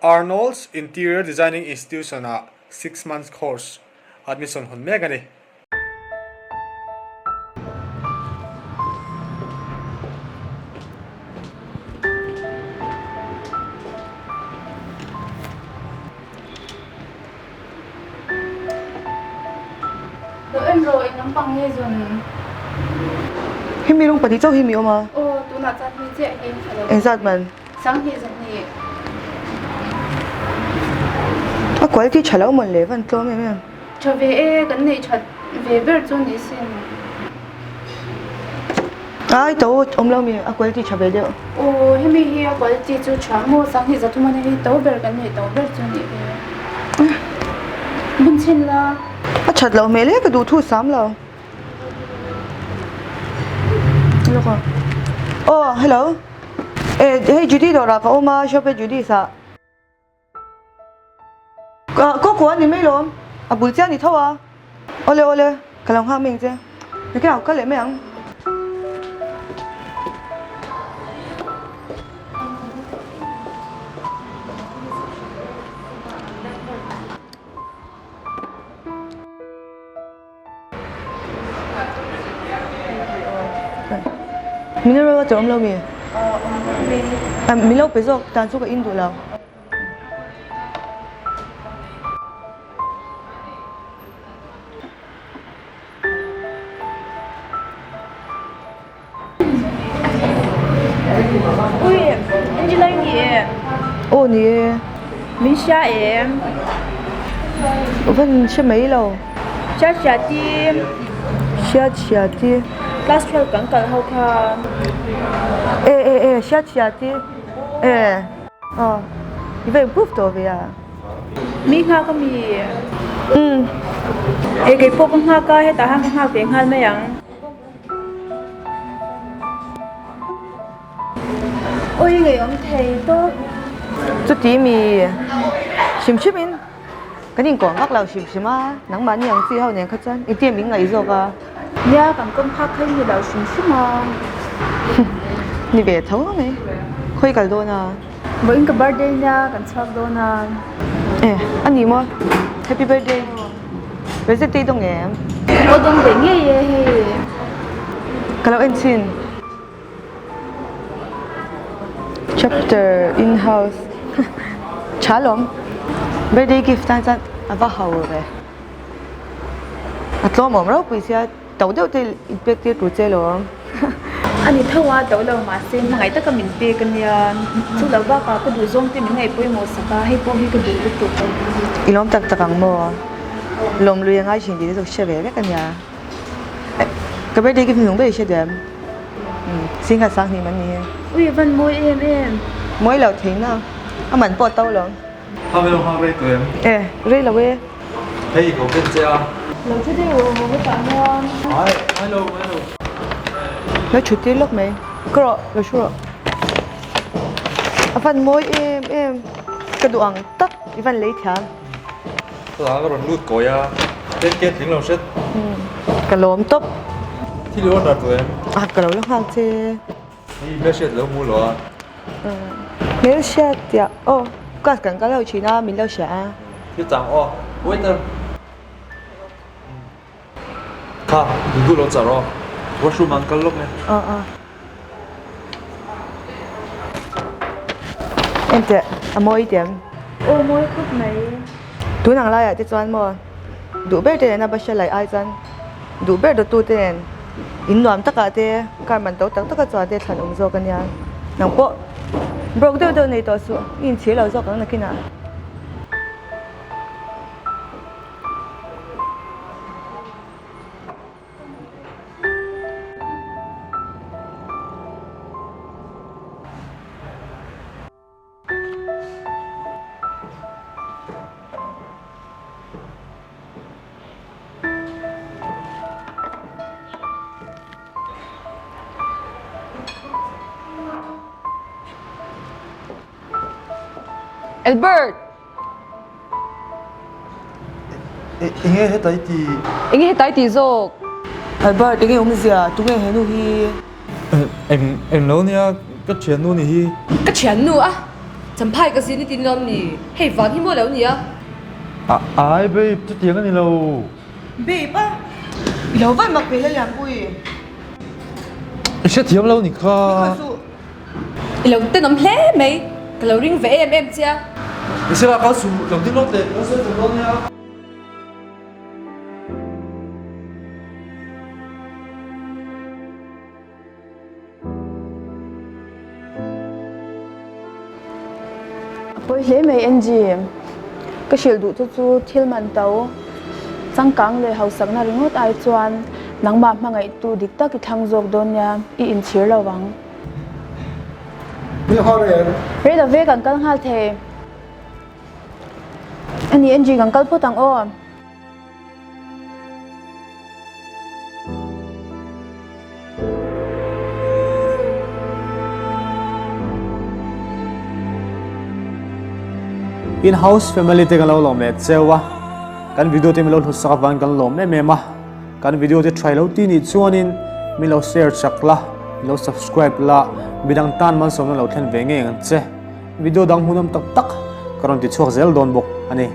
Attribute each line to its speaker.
Speaker 1: Arnold's Interior Designing Institution-ah six months course admission hawn mek a ni.
Speaker 2: Lo en rawh eng lampang nge zawn?
Speaker 3: Hemi rawng pahnih chauh hi mi awm a.
Speaker 2: Aw, tunah chuan hei chiah hi a lo.
Speaker 3: Engzat man?
Speaker 2: Sanghnih zahnih.
Speaker 3: A quality tha lo mawn le van tlawm em em.
Speaker 2: Tha ve e, kan neih that ve ber chu ni sin.
Speaker 3: Ai to awm lo mi a quality tha ve deuh.
Speaker 2: Aw hemi hi a quality chu tha maw sanghnih zathum a hei to ber kan neih to ber chu ni ve. Bun chhin la.
Speaker 3: A that loh hmel e ka duh thu sam lo. Aw hello. E hei Judy dawrah ka awm a shop e Judy's ah ka kua ni mai lawm a bul chiah ni tho a awle awle ka lo nghak mai ang che nakin ah ka kal leh mai ang. Mineral water awm lo mi? Min lo pe zawk tan chu ka in duh lo.
Speaker 2: Ui, Angela i ni em?
Speaker 3: Aw ni e.
Speaker 2: Min hria em?
Speaker 3: Van hre mai lo.
Speaker 2: Hria hria ti.
Speaker 3: Hria hria ti.
Speaker 2: Class 12 kan kal ho kha.
Speaker 3: E e e hria hria ti. E. Aw. I va improve tawh ve a.
Speaker 2: Mi nghak a mi?
Speaker 3: Umm.
Speaker 2: E kei pawh ka nghak a, hetah hian ka nghak ve nghal mai ang. Ui ngei awm thei tawp.
Speaker 3: Chuti mi hrim hrim in kan inkuah vak lo hrim hrim a, nangmahni ang chi ho nen kha chuan engtin min ngaih zawk a.
Speaker 2: Nia kan kawm phak kha ni lo hrim hrim a.
Speaker 3: Ni ve tho mai, khawi kal dawn a?
Speaker 2: Vawiin ka birthday nia kan chhuak dawn a.
Speaker 3: E a ni maw? Happy birthday. Present te i dawng em?
Speaker 2: Aw dawng ve ngei e hei.
Speaker 3: Ka lo en chhin. Chapter in house. Tha lawm. Birthday gift tan chuan a va ho ve. A tlawm awm ropui sia. To deuh te in pek tir tur che lawm.
Speaker 2: A ni tho a, to lo mahse hmangaih taka min pek a nia. Chu lo bakah ka duh zawng te min ngaih pawimawh sak a, hei pawh hi ka duh lutuk.
Speaker 3: I lawm tak tak ang maw? Lawm lui a ngai thin tih te chu ka hre ve vek a nia. Ka birthday gift hnung ber i hre duh em? Singha sang hnih man ni hi.
Speaker 2: Ui a van mawi em em.
Speaker 3: Mawi lo thei na, a man pawh a to lo.
Speaker 4: Hang ilo hang rei tawh em?
Speaker 3: E, rei lo e.
Speaker 4: Hei i ko ken che a.
Speaker 2: Lo thu deuh rawh haw hetah hian.
Speaker 4: Ai, ai lo, ai lo.
Speaker 3: Lo thut tir lawk mai. Ka rawh, lo thu rawh. A van mawi em em. Ka duh ang tak i van lei thiam.
Speaker 4: Ka rawn lut kawi a, ken ken tling lo hret.
Speaker 3: Ka lawm tawp.
Speaker 4: Thil i order tawh em?
Speaker 3: A, ka lo la nghal che.
Speaker 4: Hei hmelhriat lo hmu lo a.
Speaker 3: Hmelhriat tiah aw class kan kal ho thin a min lo hria a.
Speaker 4: Thil chang aw waiter. Kha duh duh lo char aw washroom ah an kal lawk e.
Speaker 3: Aw aw. Enteh a mawi tih em?
Speaker 2: Aw mawi khawp mai.
Speaker 3: Tun ang laiah te chuan maw duh ber te nena bus a laih ai chuan duh ber dawtu te nen in nuam takah te car man to tak taka chuan te thlan awm zawk a nia nang pawh broke deuh deuh nei tawh suh i inchhir lo zawk ang nakinah. Albert!
Speaker 4: Enge hetai ti?
Speaker 3: Enge hetai ti zawk? Albert, enge awmzia? Tunge he nu hi?
Speaker 4: Eng eng lo nia, ka thiannu ni hi.
Speaker 5: Ka thiannu a? Champhai ka zin i ti ni lawm ni? Hei vang hi maw lo nia?
Speaker 4: A ai babe, chutiang a ni lo.
Speaker 3: Babe a, i lo van mak ve la Lianpui.
Speaker 4: I hrethiam lo ni kha.
Speaker 3: Ni kha suh.
Speaker 5: I lo tenawm hle mai, ka lo ring ve em em che a.
Speaker 4: I sirah kal suh, lo ding lawk teh, kan sawi tum dawn nia.
Speaker 2: A pawi hle mai Angie, ka hrilh duh chu chu thil man to changkang leh hausakna ringawt ai chuan nangmah hmangaihtu dik tak i thlang zawk dawn nia, i inchhir lo vang. Rei lo ve kan kal nghal thei. Ani Angie kan kal phawt ang aw.
Speaker 1: In house family te kan lo lawm leh cheu a, kan video te min lo hlut sak avangin kan lawm em em a, kan video te try lo ti nih chuanin min lo share chak la, min lo subscribe la, midang tan malsawmna lo thlen ve ngei ang che. Video dang hmuhnawm tak tak ka rawn ti chhuak zel dawn bawk a ni.